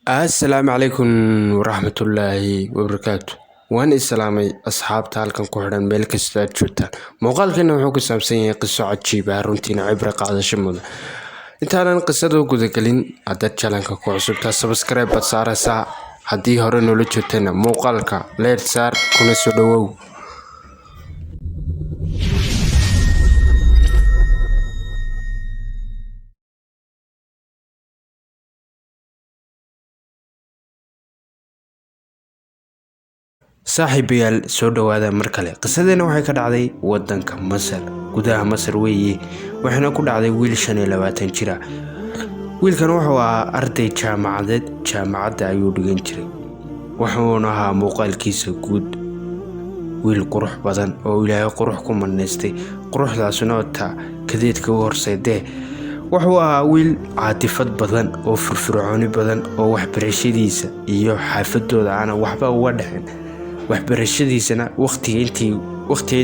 Assalaamu calaykum waraxmatullaahi wabarakaatu. Waan islaamay asxaabta halkan ku xidhan meel kasta aad joogtaan. Muuqaalkeena wuxuu ku saabsan yahay qiso cajiib ah, runtiina cibro qaadasho mudan. Intaanan qisada u gudagelin, haddaad channelka ku cusubtaa subscribe baad saaraysaa. Haddii hore noola joogtayna muuqaalka leer saar kuna soo dhawow. Saaxiibayaal, soo dhawaada mar kale. Qisadeena waxay ka dhacday wadanka Masar, gudaha Masar weeye, waxayna ku dhacday wiil 25 jir ah. Wiilkan wuxuu ahaa arday jaamacadeed, jaamacadda ayuu dhigan jiray. Wuxuuna ahaa muuqaalkiisa guud wiil qurux badan oo Ilaahay qurux ku manaystay, quruxdaasuna taa kadeedka u horseedee. Wuxuu ahaa wiil caatifad badan oo firfircooni badan oo waxbarashadiisa iyo xaafadooda aana waxba uga dhexin. Waxbarashadiisana waqtiga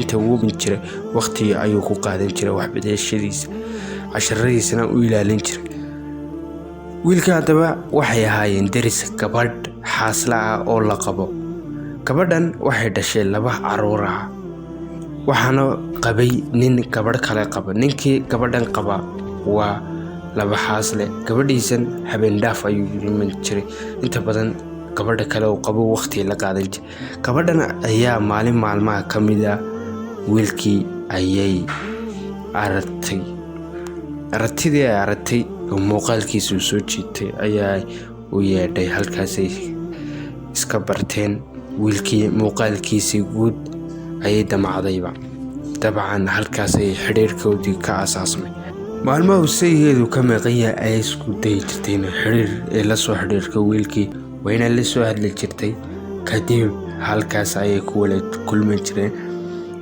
inta ugu jiray waqtiga ayuu ku qaadan jiray waxbarashadiisa, casharadiisana u ilaalin jiray. Wiilka haddaba waxay ahaayeen deris gabadh xaasla ah oo la qabo. Gabadhan waxay dhashay 2 caruur ah, waxaana qabay nin gabadh kale qaba. Ninkii gabadhan qaba waa 2 xaasle. Gabadhiisan habeen dhaaf ayuu iman jiray, inta badan gabadha kale uu qabo waqti la qaadan jiray. Gabadhan ayaa maalin maalmaha ka mid ah wiilkii ayay aragtay. Aragtidii ay aragtay oo muuqaalkiisa uu soo jiitay ayaa u yeedhay, halkaasay iska barteen. Wiilkii muuqaalkiisii guud ayay damacdayba, dabcan halkaasay xidhiirkoodii ka aasaasmay. Maalmaha uu saygeedu ka maqan yahay ayay isku dayi jirtay inay xidhiir ay la soo xidhiirto wiilkii, wayna la soo hadli jirtay. Kadib halkaas ayay ku wada kulmi jireen,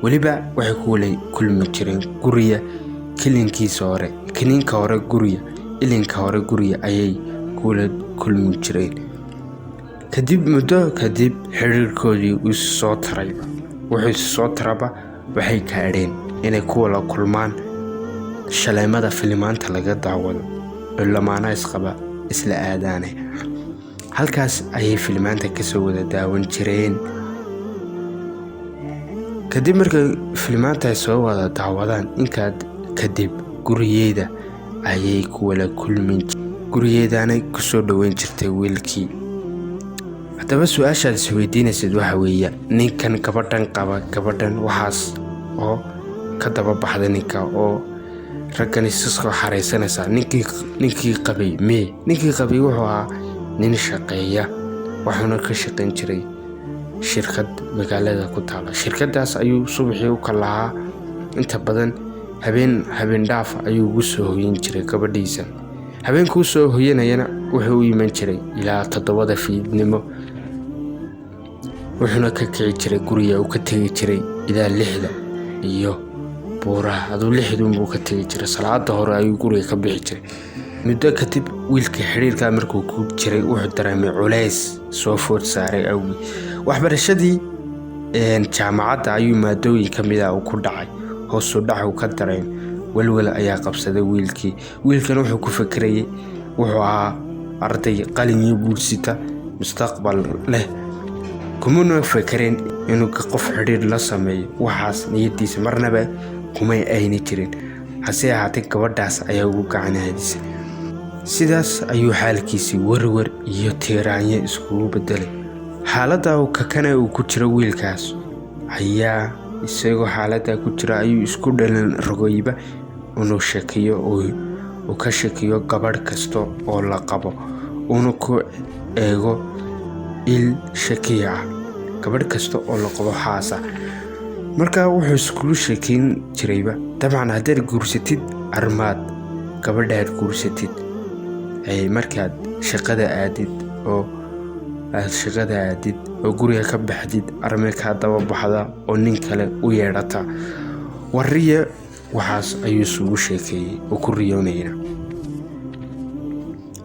weliba waxay ku wada kulmi jireen guriga kilinkiisa hore, kilinka hore guriga, ilinka hore guriga ayay ku wada kulmi jireen. Kadib muddo kadib xidhiirkoodii wuu soo tarayba, wuxuu soo taraba waxay gaadheen inay ku wada kulmaan shaleemada filimaanta laga daawado oo lamaanaha isqaba isla aadaane. Halkaas ayay filimaanta kasoo wada daawan jireen. Kadib markay filimaanta ay soo wada daawadaan, inkaa kadib gurigeeda ayay ku wada kulmi gurigeedaanay kusoo dhaweyn jirtay wiilkii. Haddaba su-aashaad isweydiinaysid waxa weeye, ninkan gabadhan qaba, gabadhan waxaas oo ka daba baxday ninka oo raggan iska xareysanaysaa, ninkii qabay mee? Ninkii qabay wuxuu ahaa nin shaqeeya, wuxuuna ka shaqayn jiray shirkad magaalada ku taala. Shirkadaas ayuu subaxii u kalahaa, inta badan habeen dhaaf ayuu ugu soo hoyan jiray gabadhiisa. Habeenkuu soo hoyanayana wuxuu u iman jiray ilaa 7 fiidnimo, wuxuuna ka kici jiray guriga, uu ka tegi jiray ilaa 6 iyo buuraha. Aduu 6 buu ka tegi jiray, salaada hore ayuu guriga ka bixi jiray. Muddo kadib wiilka xidhiirka markuu ku jiray wuxuu dareemay culays soo food saaray awgii. Waxbarashadii jaamacadda ayuu maadooyin ka mid ah uu ku dhacay, hoos u dhac uu ka dareemay. Walwal ayaa qabsaday wiilkii. Wiilkan wuxuu ku fikirayay, wuxuu ahaa arday qalin iyo buugsita, mustaqbal leh, kumuna fikireen inuu qof xidhiir la sameeyo. Waxaas niyadiisa marnaba kumay ayna jirin. Hase ahaatee gabadhaas ayaa ugu gacan haadisay. Sidaas ayuu xaalkiisii warwar iyo tiiraanyo iskugu bedelay. Xaaladda uu kakana uu ku jiro wiilkaas ayaa isagoo xaaladda ku jira ayuu isku dhalin rogoyba inuu shakiyo, uu ka shakiyo gabadh kasta oo la qabo, uuna ku eego il shakiya ah gabadh kasta oo la qabo xaasa. Marka wuxuu iskugu shakiin jirayba, dabcan haddaad guursatid armaad gabadhaad guursatid, markaad shaqada aadid oo aad shaqada aadid oo guriga ka baxdid, armay kaa daba baxda oo nin kale u yeedhata. Warriye waxaas ayuu isugu sheekeeyey oo ku riyoonayna.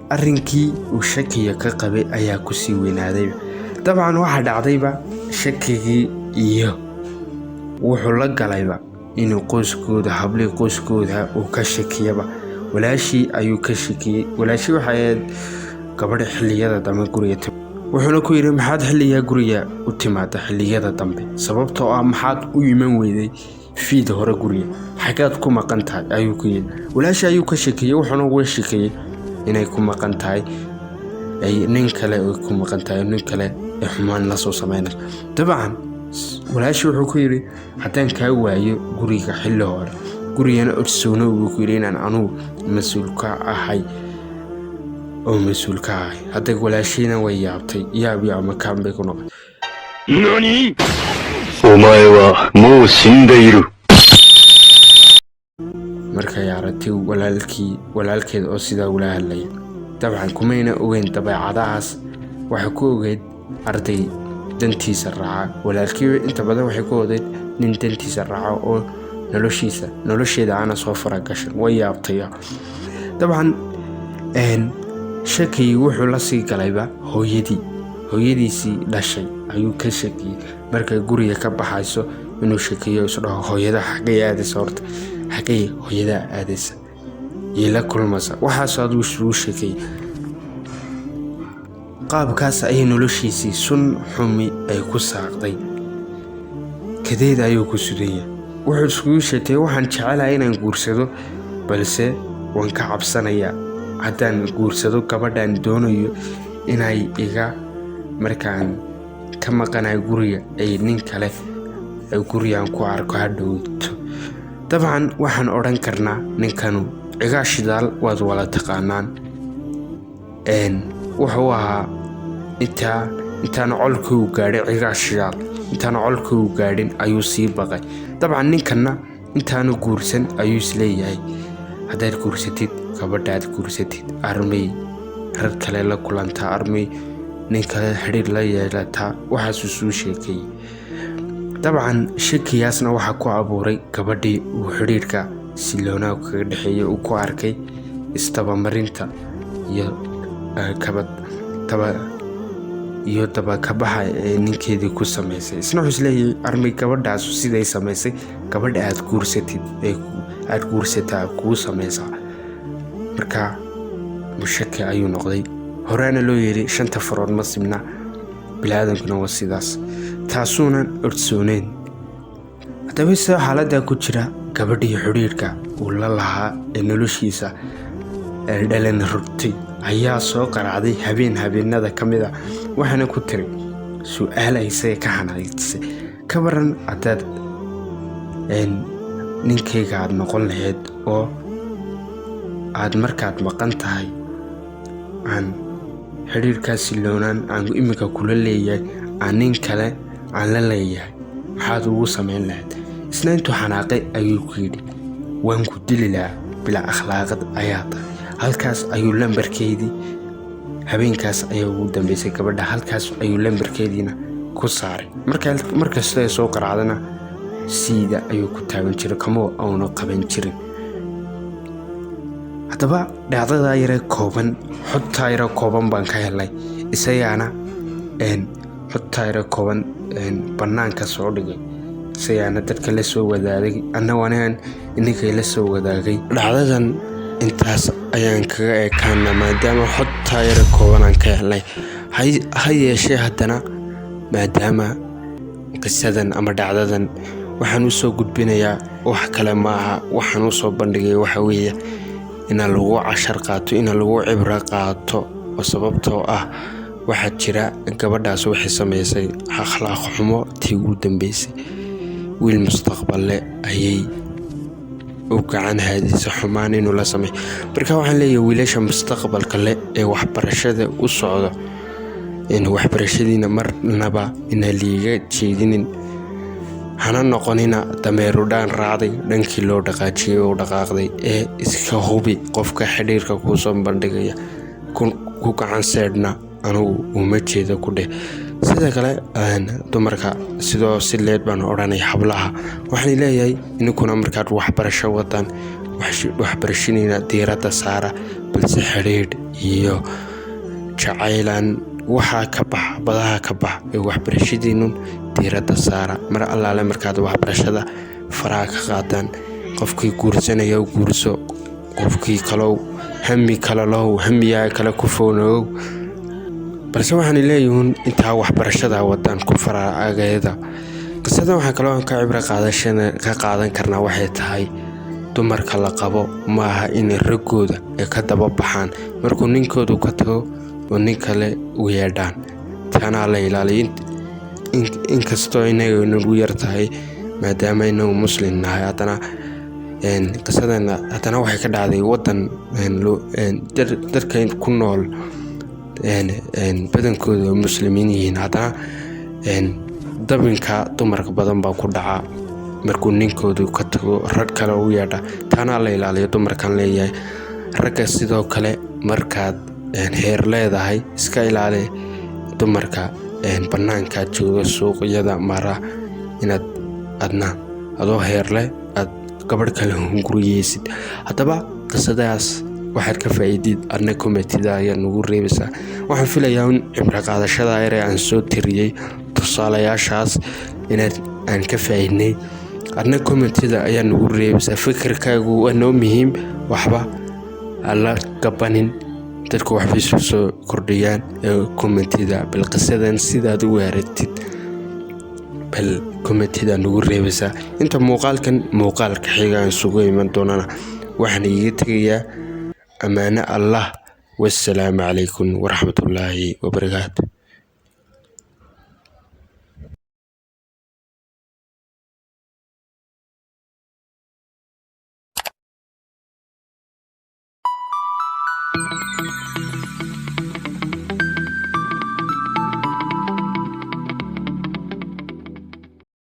Arrinkii uu shakiga ka qabay ayaa ku sii weynaaday. Dabcan waxa dhacdayba shakigii iyo wuxuu la galayba inuu qoyskooda, hablihii qoyskooda uu ka shakiyaba. Walaashii ayuu ka shakiyey. Walaashii waxay ahayd Gabadha xilliyada dambe guriga, wuxuuna ku yidhi: "Maxaad xilligaa guriga u timaada xilliyada dambe? Sababtoo ah maxaad u iman weyday fiid hore guriga? Xaggaad ku maqan tahay?" ayuu ku yidhi. Walaasha ayuu ka sheekeeyey, wuxuuna uga sheekeeyey inay ku maqan tahay ay nin kale ay ku maqan tahay, nin kale ay xumaan la soo sameynayso. Dabcan walaashii wuxuu ku yidhi: "Haddaan kaa waayo guriga xilli hore gurigana, ogsoonow," buu ku yidhi, "inaan anugu mas-uul ka ahay oo mas-uul ka ahay." Hadda walaashiina way yaabtay, yaab iyo amakaan bay ku noqotay. 何お前はもう死んでいる。 Markay aragtay walaalkii, walaalkeed oo sidaa ula hadlaya, dabcan kumayna ogeyn dabeecadahaas. Waxay ku ogeyd arday dantiisa raaca. Walaalkii inta badan waxay ku ogeyd nin dantiisa raaca oo noloshiisa, nolosheeda aana soo faragashan. Way yaabtay. Dabcan shakigii wuxuu la sii galayba hooyadii, hooyadiisii dhashay ayuu ka shakiyey. Markay guriga ka baxayso inuu shakiyo, isdhaho: "Hooyada xaggay aadaysa horta? Xaggay hooyada aadaysa iyo la kulmaysa?" Waxaas aduu isugu sheekeeyey. Qaabkaas ayay noloshiisii sun xumi ay ku saaqday. Kadeed ayuu ku sudanya. Wuxuu iskugu sheegtay: "Waxaan jecelahay inaan guursado, balse waan ka cabsanayaa haddaan guursado gabadhaan doonayo inay iga markaan ka maqanayo guriga ay nin kale ay gurigan ku arko hadhowto." Dabcan waxaan odhan karnaa ninkanu cigaa shidaal waad wada taqaanaan. Wuxuu ahaa intaa intaana colkii uu gaadhay, cigaa shidaal intaana colkii uu gaadhin ayuu sii baqay. Dabcan ninkanna intaanu guursan ayuu isleeyahay: "Haddaad guursatid gabadhaad guursatid, armay rag kale la kulantaa, armay nin kale xidhiir la yeelataa." Waxaasuu suu sheekeeyey. Dabcan shakigaasna waxaa ku abuuray gabadhii uu xidhiirka siloonaha kaga dhexeeyay, uu ku arkay isdabamarinta iyo kabad taba iyo dabakabaxa ee ninkeedii ku samaysay. Isna wuxuu isleeyahay: "Armay gabadhaasu siday samaysay gabadha aad guursatid ee aad guursataa kuu samaysaa?" Marka mushaki ayuu noqday. Horaana loo yidhi shanta farood ma simna, biniaadamkuna waa sidaas, taasuunan ogsooneyn. Haddaba isagoo xaaladdaa ku jira, gabadhii xidhiidhka uu la lahaa ee noloshiisa ee dhalan rogtay ayaa soo qaracday habeen habeenada ka mid a, waxaana ku tiri su-aal ay isaga ka xanaajisay: "Ka waran haddaad ninkayga aada noqon lahayd oo aad markaad maqan tahay aan xidhiirkaas siloonaan aan iminka kula leeyahay aan nin kale aan la leeyahay, maxaad ugu samayn lahayd?" Isna intuu xanaaqay ayuu ku yidhi: "Waan ku dili lahaa, bilaa akhlaaqad ayaa tahay." Halkaas ayuu lambarkeedii, habeenkaas ayaa ugu dambeysay gabadha, halkaas ayuu lambarkeediina ku saaray. Markasta ay soo qaracdana siida ayuu ku taagan jiray, kama auna qaban jirin. Haddaba dhacdadaa yare kooban, xogtaa yare kooban baan ka helay. Isagaana xogtaa yare kooban bannaanka soo dhigay, isagaana dadka la soo wadaagay, annagu anigan ininkay la soo wadaagay. Dhacdadan intaas ayaan kaga ekaanaa, maadaama xogtaa yare kooban aan ka helnay. Ha yeeshee haddana maadaama qisadan ama dhacdadan waxaan usoo gudbinayaa wax kale ma aha, waxaan usoo bandhigay waxa weeye inaa lagu cashar qaato, inaa lagu cibro qaato, oo sababtoo ah waxaa jira gabadhaas waxay sameysay akhlaaq xumo tii ugu dambeysay. Wiil mustaqballe ayay u gacan haadisa xumaan inuu la sameeyo. Marka waxaan leeyahay wiilasha mustaqbalka leh ee waxbarashada u socdo, in waxbarashadiina marnaba inaan liiga jeedinin, hana noqonina dameeru dhaan raacday dhankii loo dhaqaajiyay oo dhaqaaqday, ee iska hubi qofka xidhiirka kuusoo bandhigaya. Ku gacan seedhna anugu uma jeedo ku dheh. Sida kale dumarka sidoo si leed baan odhanaya, hablaha waxaan leeyahay: ininkuna markaad waxbarasho wadaan, waxbarashadiina diiradda saara, balse xidhiidh iyo jacaylan waxaa ka bax, badaha ka bax, ee waxbarashadiinun diiradda saara. Mar allaale markaad waxbarashada faraha ka qaadaan, qofkii guursanaya guurso, qofkii kalow. Hami kale lahow, hamiyaa kale ku fownoow. Balse waxaan leeyihiin intaa waxbarashada wadaan ku faraageeda. Qisada waxaan kaloo ka cibro qaadashana ka qaadan karnaa waxay tahay, dumarka la qabo maaha inay raggooda ay ka daba baxaan markuu ninkoodu ka tago oo nin kale u yeedhaan. Taanaa la ilaaliyo, inkastoo inaga nagu yar tahay maadaama inagu Muslim nahay. Haddana qisadan haddana waxay ka dhacday wadan dadka ku nool badankooda Muslimiin yihiin. Haddana dabinka dumarka badan baa ku dhaca markuu ninkoodu ka tago, rag kale u yeedha. Taana la ilaaliyo dumarkan leeyahay. Ragga sidoo kale, markaad heer leedahay, iska ilaali dumarka banaanka jooga, suuqyada mara, inaad adna adoo heer leh aad gabadh kale hunguriyeysid. Haddaba qisadaas waxaad ka faa'iidid adna commentida ayaa nagu reebaysaa. Waxaan filayaa in cibro qaadashada yare aan soo tiriyey, tusaalayaashaas, inaad aan ka faa'iidnay. Adna commentida ayaa nagu reebaysaa fikirkaagu, waa noo muhiim. Waxba alla gabanin, dadku waxbay isu soo kordhiyaan ee commentida. Bal qisadan sidaad u aragtid bal commentida nagu reebaysaa. Inta muuqaalkan muuqaalka xiga aan isugu iman doonana, waxaan iiga tegayaa ammaano Allah. Wassalaamu calaykum waraxmatullaahi wabarakaatu.